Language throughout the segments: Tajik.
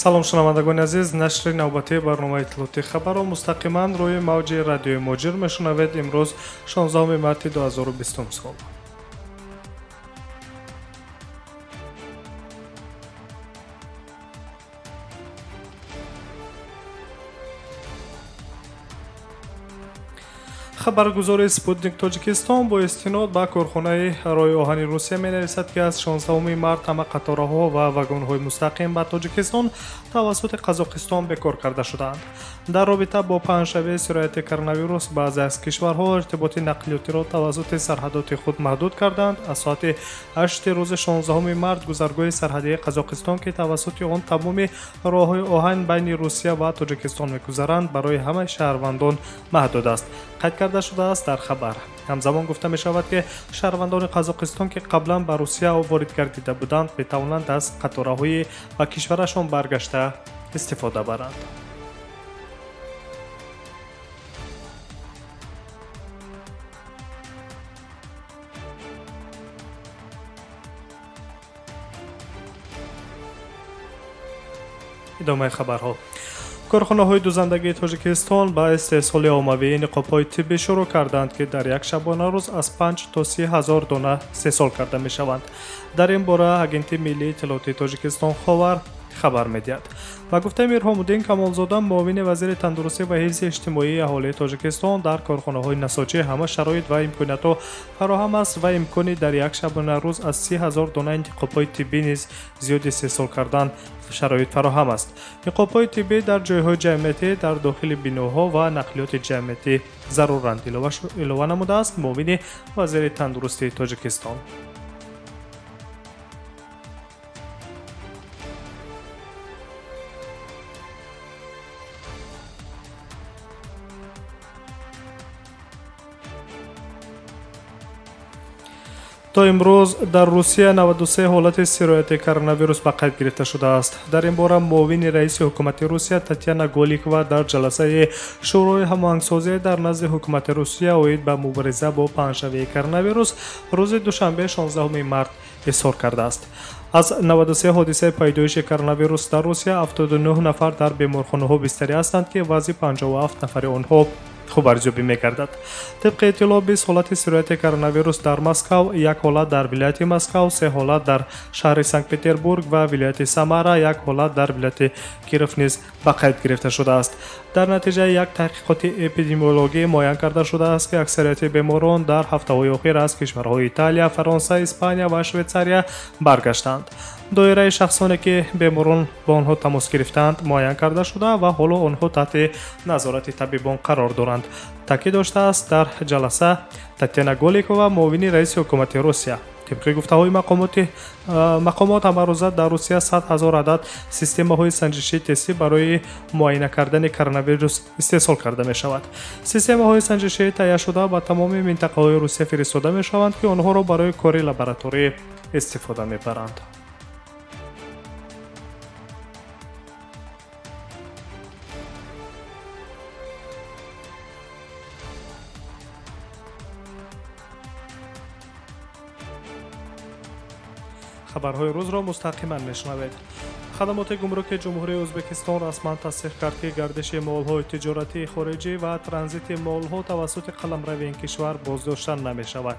Салом, шунавандагони азиз, нашри навбатии барномаи иттилоотии хабарро мустақиман рӯи мавҷи радиои Муҳоҷир мешунавед. Имрӯз 16 марти 2020 сол. Хабаргузори Спутник Тоҷикистон бо истинод ба корхонаи роҳи оҳани Русия менависад, ки аз 16 март ҳама қатораҳо ва вагонҳои мустақим ба Тоҷикистон тавассути Қазоқистон бекор карда шудаанд. Дар робита бо паҳншавии сирояти коронавирус баъзе аз кишварҳо иртиботи нақлиётиро тавассути сарҳадоти худ маҳдуд карданд. Аз соати 8 рӯзи 16 март гузаргоҳи сарҳадии Қазоқистон, ки тавассути он тамоми роҳҳои оҳан байни Русия ва Тоҷикистон мегузаранд, барои ҳамаи шаҳрвандон маҳдуд аст. Қайд карда шудааст дар хабар. Ҳамзамон гуфта мешавад, ки шаҳрвандони Қазоқистон, ки қаблан ба Русия ворид гардида буданд, метавонанд аз қатораҳои ба кишварашон баргашта истифода баранд. Идомаи хабарҳо. Корхонаҳои дузандагии Тоҷикистон ба истеҳсоли оммавии ниқобҳои тиббӣ шурӯъ карданд, ки дар як шабонарӯз аз 5 то 30 ҳазор дона истеҳсол карда мешаванд. Дар ин бора Агентии миллии иттилоотии Тоҷикистон Ховар хабар медиҳад. Ба гуфтаи Мирҳомуддин Камолзода, муовини вазири тандурустӣ ва ҳифзи иҷтимоии аҳолии Тоҷикистон, дар корхонаҳои насоҷӣ ҳама шароит ва имкониятҳо фароҳам аст ва имкони дар як шабонарӯз аз 30 ҳазор дона ниқобҳои тиббӣ низ зиёд истеҳсол кардан шароит фароҳам аст. Ниқобҳои тиббӣ дар ҷойҳои ҷамъиятӣ, дар дохили биноҳо ва нақлиёти ҷамъиятӣ заруранд, илова намудааст муовини вазири тандурустии Тоҷикистон. То имрӯз дар Русия 93 ҳолати сирояти коронавирус ба қайд гирифта шудааст. Дар ин бора муовини раиси ҳукумати Русия Татьяна Голикова дар ҷаласаи Шӯрои ҳамоҳангсозӣ дар назди ҳукумати Русия оид ба мубориза бо паҳншавии коронавирус рӯзи душанбе 16 март изҳор кардааст. Аз 93 ҳодисаи пайдоиши коронавирус дар Русия 79 нафар дар беморхонаҳо бистарӣ ҳастанд, ки вазъи 57 нафари онҳо хуб арзёбӣ мегардад. Тибқи иттилоъ, 20 ҳолати сирояти коронавирус дар Москав, як ҳолат дар вилояти Москав, 3 ҳолат дар шаҳри Санкт-Петербург ва вилояти Самара, як ҳолат дар вилояти Киров низ ба қайд гирифта шудааст. Дар натиҷаи як таҳқиқоти эпидемиологӣ муайян карда шудааст, ки аксарияти беморон дар ҳафтаҳои охир аз кишварҳои Италия, Фаронса, Испания ва Швейтсария баргаштанд. Доираи шахсоне, ки беморон бо онҳо тамос гирифтаанд, муайян карда шуда ва ҳоло онҳо таҳти назорати табибон қарор доранд. Таъкид доштааст дар ҷаласа Татьяна Голикова, муовини раиси ҳукумати Русия. Тибқи гуфтаҳои мақомот, ҳамарӯза дар Русия 100 ҳазор адад системаҳои санҷишии тестӣ барои муайяна кардани коронавирус истеҳсол карда мешавад. Системаҳои санҷишии таҳияшуда ба тамоми минтақаҳои Русия фиристода мешаванд, ки онҳоро барои кори лабораторӣ истифода мебаранд. Хабарҳои рӯзро мустақиман мешунавед. Хадамоти гумруки Ҷумҳурии Ӯзбекистон расман тасдиқ кард, ки гардиши молҳои тиҷоратии хориҷӣ ва транзити молҳо тавассути қаламрави ин кишвар боздошта намешавад.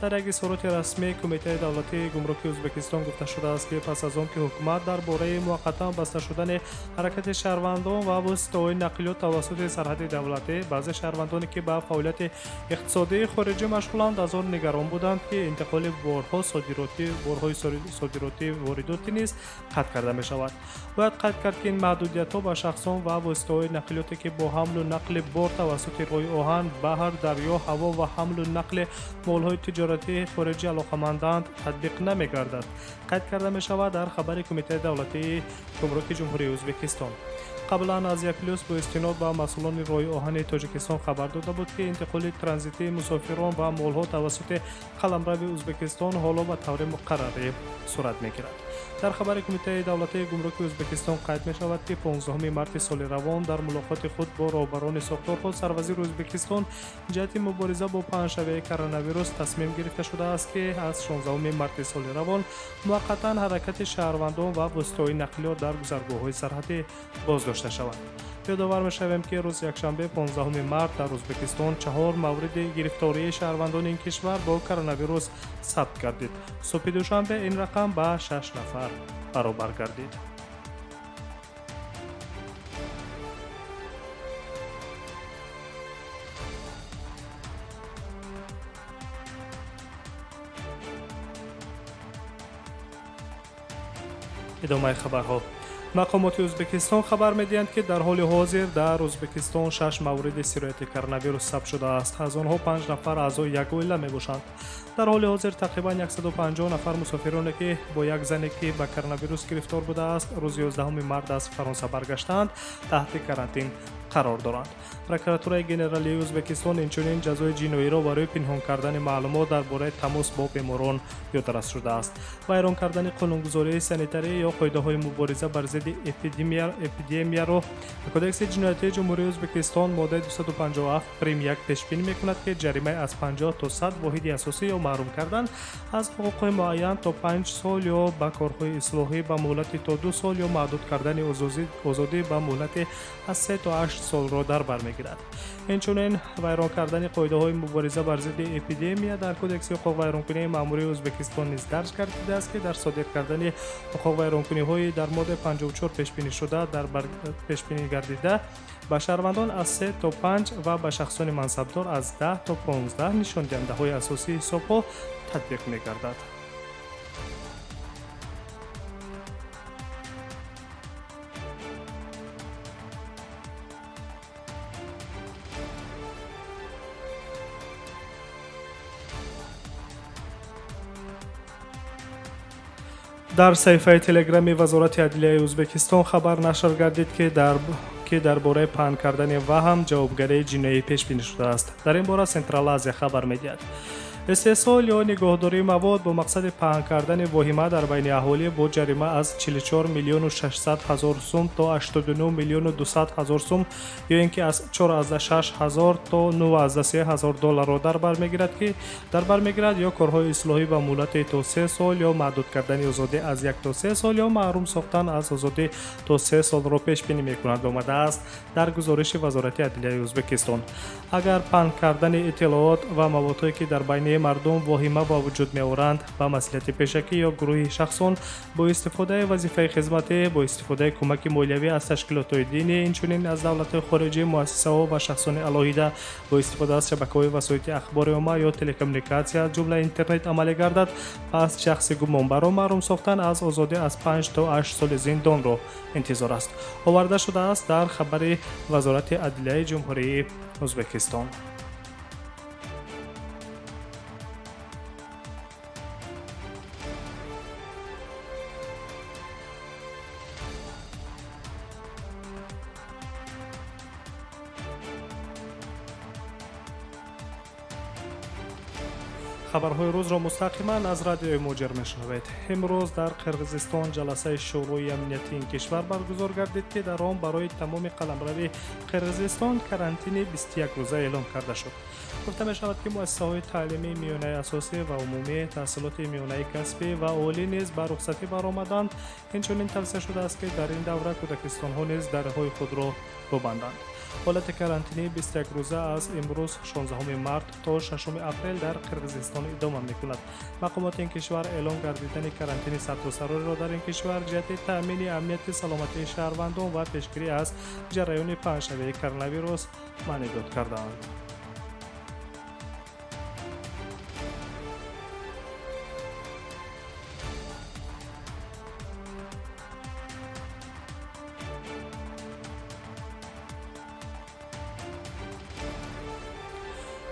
Дар як изҳороти расмии Кумитаи давлатии гумруки Ӯзбекистон гуфта шудааст, ки пас аз он ки ҳукумат дар бораи муваққатан баста шудани ҳаракати шаҳрвандон ва воситаҳои нақлиёт тавассути сарҳади давлатӣ, баъзе шаҳрвандоне, ки ба фаъолияти иқтисодии хориҷӣ машғуланд, аз он нигарон буданд, ки интиқоли борҳои содиротӣ воридотӣ низ қатъ карда мешавад. Бояд қайд кард, ки ин маҳдудиятҳо ба шахсон ва воситаҳои нақлиёте, ки бо ҳамлу нақли бор тавассути роҳи оҳан, баҳр, дарё, ҳаво ва ҳамлу нақли молҳои тиҷоратии хориҷӣ алоқаманданд, татбиқ намегардад. Қайд карда мешавад дар хабари Кумитаи давлатии гумруки Ҷумҳурии Ӯзбекистон. Қаблан Азия Плюс бо истинод ба масъулони роҳи оҳани Тоҷикистон хабар дода буд, ки интиқоли транзитии мусофирон ва молҳо тавассути қаламрави Ӯзбекистон ҳоло ба таври муқаррарӣ сурат мегирад. Дар хабари Кумитаи давлатии гумруки Ӯзбекистон қайд мешавад, ки 15 марти соли равон дар мулоқоти худ бо роҳбарони сохторҳо сарвазири Ӯзбекистон ҷиҳати мубориза бо паҳншавии коронавирус тасмим гирифта шудааст, ки аз 16 марти соли равон муваққатан ҳаракати шаҳрвандон ва воситаҳои нақлиёт дар гузаргоҳҳои сарҳадӣ боздошта шавад. Ёдовар мешавем, ки рӯзи якшанбе 15 март дар Ӯзбекистон 4 мавриди гирифтории шаҳрвандони ин кишвар бо коронавирус сабт гардид. Субҳи душанбе ин рақам ба 6 нафар баробар гардид. Идомаи хабарҳо. Мақомоти Ӯзбекистон хабар медиҳанд, ки дар ҳоли ҳозир дар Ӯзбекистон 6 мавриди сирояти коронавирус сабт шудааст. Аз онҳо 5 нафар аъзои як оила мебошанд. Дар ҳоли ҳозир тақрибан 150 нафар мусофироне, ки бо як зане, ки ба коронавирус гирифтор будааст, рӯзи 11 март аз Фаронса баргаштаанд, таҳти карантин қарор доранд. Прокуратураи генералии Ӯзбекистон инчунин ҷазои ҷиноиро барои пинҳон кардани маълумот дар бораи тамос бо беморон ёдрас шудааст. Вайрон кардани қонунгузории санитарӣ ё қоидаҳои мубориза бар зидди эпидемияро Кодекси ҷиноятии Ҷумҳурии Ӯзбекистон моддаи 257 прим 1 пешбинӣ мекунад, ки ҷаримаи аз 50 то 100 воҳиди асосӣ ё маҳрум кардан аз ҳуқуқҳои муайян то 5 сол ё ба корҳои ислоҳӣ ба муҳлати то 2 сол ё маҳдуд кардани озодӣ ба муҳлати аз 3 то 8 солро дар бар мегирад. Инчунин вайрон кардани қоидаҳои мубориза бар зидди эпидемия дар Кодекси ҳуқуқвайронкунии маъмурии Ӯзбекистон низ дарҷ гардидааст, ки дар содир кардани ҳуқуқвайронкуниҳои дар моддаи 54 пешбинӣ шуда дар пешбинӣ гардида ба шаҳрвандон аз 3 то 5 ва ба шахсони мансабдор аз 10 то 15 нишондиҳандаҳои асосии ҳисобҳо татбиқ мегардад. Дар саҳифаи телеграми Вазорати адлияи Ӯзбекистон хабар нашр гардид, ки дар бораи паҳн кардани ваҳм ҷавобгарии ҷиноӣ пешбинӣ шудааст. Дар ин бора Централ Азия хабар медиҳад. Истеҳсол ё нигоҳдории мавод бо мақсади паҳн кардани воҳима дар байни аҳолӣ бо ҷарима аз 44 миллиону 600 ҳазор сум то 89 миллиону 200 ҳазор сум ё ин ки аз 4,6 ҳазор то 9,3 ҳазор долларро дар бар мегирад, ки дар бар мегирад ё корҳои ислоҳӣ ба муҳлати то 3 сол ё маҳдуд кардани озодӣ аз 1 то 3 сол ё маҳрум сохтан аз озодӣ то 3 солро пешбинӣ мекунад, омадааст дар гузориши Вазорати адлияи Ӯзбекистон. Агар паҳн кардани иттилоот ва маводҳое, ки дар байни мардум воҳима ба вуҷуд меоранд, ба маслиҳати пешакӣ ё гурӯҳи шахсон бо истифодаи вазифаи хизматӣ, бо истифодаи кӯмаки молиявӣ аз ташкилотҳои динӣ, инчунин аз давлатҳои хориҷӣ, муассисаҳо ва шахсони алоҳида бо истифода аз шабакаҳои васоити ахбори омма ё телекоммуникатсия, аз ҷумла интернет амалӣ гардад, пас шахси гумонбарро маҳрум сохтан аз озодӣ аз 5 то 8 соли зиндонро интизор аст, оварда шудааст дар хабари Вазорати адлияи Ҷумҳурии Ӯзбекистон. Хабарҳои рӯзро мустақиман аз радиои Муҳоҷир мешунавед. Имрӯз дар Қирғизистон ҷаласаи Шӯрои амнияти ин кишвар баргузор гардид, ки дар он барои тамоми қаламрави Қирғизистон карантини 21 рӯза эълон карда шуд. Гуфта мешавад, ки муассисаҳои таълимии миёнаи асосӣ ва умумӣ, таҳсилоти миёнаи касбӣ ва олӣ низ ба рухсатӣ баромаданд. Инчунин тавсия шудааст, ки дар ин давра кӯдакистонҳо низ дарҳои худро бубанданд. Ҳолати карантинии 21 рӯза аз имрӯз 16 март то 6 апрел дар Қирғизистон идома мекунад. Мақомоти ин кишвар эълон гардидани карантини сартосарориро дар ин кишвар ҷиҳати таъмини амнияти саломатии шаҳрвандон ва пешгирӣ аз ҷараёни паҳншавии коронавирус маънидод кардаанд.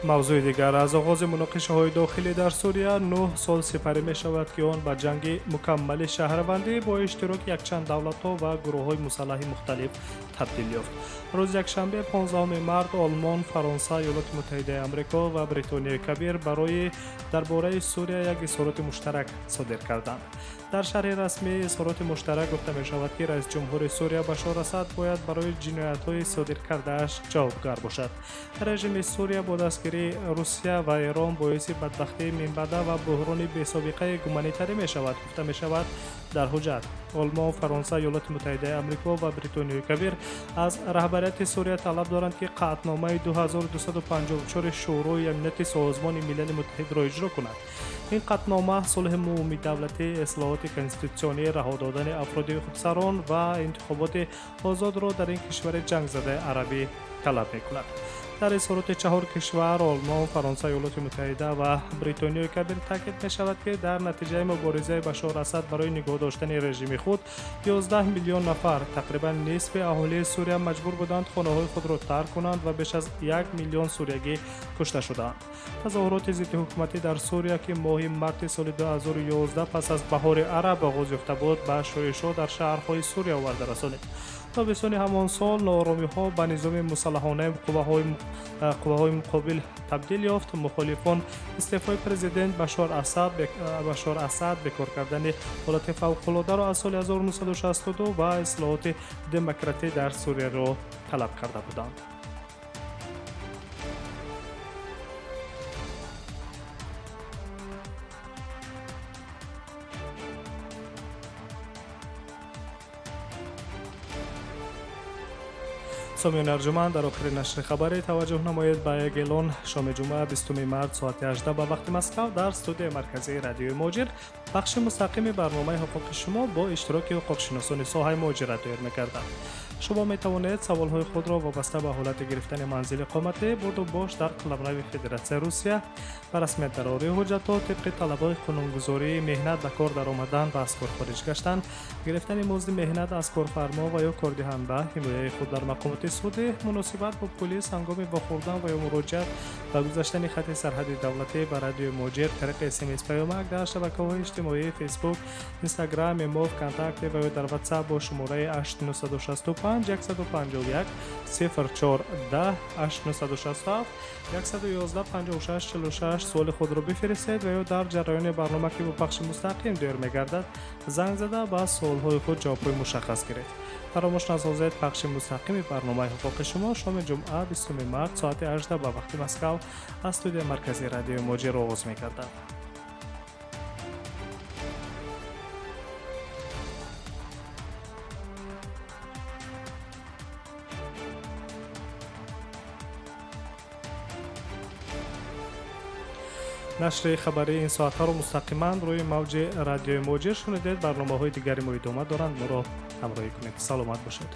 Мавзӯи дигар: аз оғози муноқишаҳои дохилӣ дар Сурия 9 сол сипарӣ мешавад, ки он ба ҷанги мукаммали шаҳрвандӣ бо иштироки якчанд давлатҳо ва гурӯҳҳои мусаллаҳи мухталиф табдил ёфт. Рӯзи якшанбе 15 март Олмон, Фаронса, Иёлоти Муттаҳидаи Амрико ва Бритонияи Кабир барои дар бораи Сурия як изҳороти муштарак содир карданд. Дар шарҳи расмии изҳороти муштарак гуфта мешавад, ки раиси ҷумҳури Сурия Башор Асад бояд барои ҷиноятҳои содир кардааш ҷавобгар бошад. Режими Сурия бо дастгирии Русия ва Эрон боиси бадбахтии минбаъда ва буҳрони бесобиқаи гуманитарӣ мешавад, гуфта мешавад дар ҳуҷҷат. Олмон, Фаронса, Иёлоти Муттаҳидаи Амрико ва Бритониёи Кабир аз раҳбарияти Сурия талаб доранд, ки қатъномаи 2254 Шӯрои Амнияти Созмони Милали Муттаҳидро иҷро кунад. Ин қатънома сулҳи умумидавлатӣ, ислоҳоти конститутсионӣ, раҳо додани афроди худсарон ва интихоботи озодро дар ин кишвари ҷангзадаи арабӣ талаб мекунад. Дар изҳороти чаҳор кишвар Олмон, Фаронса, Иёлоти Муттаҳида ва Бритониёи Кабир таъкид мешавад, ки дар натиҷаи муборизаи Башор Асад барои нигоҳ доштани режими худ 11 миллион нафар, тақрибан нисфи аҳолии Сурия, маҷбур буданд хонаҳои худро тарк кунанд ва беш аз 1 миллион суриягӣ кушта шудаанд. Тазоҳуроти зиддиҳукуматӣ дар Сурия, ки моҳи марти соли 2011 пас аз баҳори араб оғоз ёфта буд, ба шӯришҳо дар шаҳрҳои Сурия оварда расонид. Тобистони ҳамон сол нооромиҳо ба низоми мусаллаҳонаи қувваҳои муқобил табдил ёфт. Мухолифон истеъфои президент Башор Асад, бекор кардани ҳолати фавқулодаро аз соли 1962 ва ислоҳоти демократӣ дар Сурияро талаб карда буданд. Сомиёни арҷуманд, дар охири нашри хабарӣ таваҷҷӯҳ намоед ба як эълон. Шоми ҷумъа 20 март соати 18 ба вақти Москав дар студияи марказии радиои Муҳоҷир бахши мустақими барномаи ҳуқуқи шумо бо иштироки ҳуқуқшиносони соҳаи муҳоҷират доир мегардад. Шумо метавонед саволҳои худро вобаста ба ҳолати гирифтани манзили иқоматӣ, бурду бош дар қаламрави Федератсияи Русия, ба расмият дарории ҳуҷҷатҳо тибқи талабҳои қонунгузории меҳнат, ба кор даромадан ва аз кор хориҷ гаштан, гирифтани музди меҳнат аз корфармо ва ё кордиҳанда, ҳимояи худ дар мақомоти судӣ, муносибат бо пулис ҳангоми вохӯрдан ва ё муроҷиат ба гузаштани хати сарҳади давлатӣ ба радиои Муҳоҷир тариқи смс паёмак дар шабакаҳои иҷтимоӣ Фейсбук, Инстаграм, Имо, ВКонтакте ва ё дар Ватсап бо шумораи 8965 151 04 10 8967 111 56 46 суоли худро бифиристед ва ё дар ҷараёни барнома, ки бо пахши мустақим доир мегардад, занг зада ба суолҳои худ ҷавобҳои мушаххас гиред. Фаромӯш насозед, пахши мустақими барномаи ҳуқуқи шумо шоми ҷумъа 20 март соати 18 ба вақти Москав аз студияи марказии радиои Муҳоҷир оғоз мегардад. Нашри хабарии ин соатҳаро мустақиман рӯи мавҷи радиои Муҳоҷир шунидед. Барномаҳои дигари мо идома доранд. Моро ҳамроҳӣ кунед. Саломат бошед.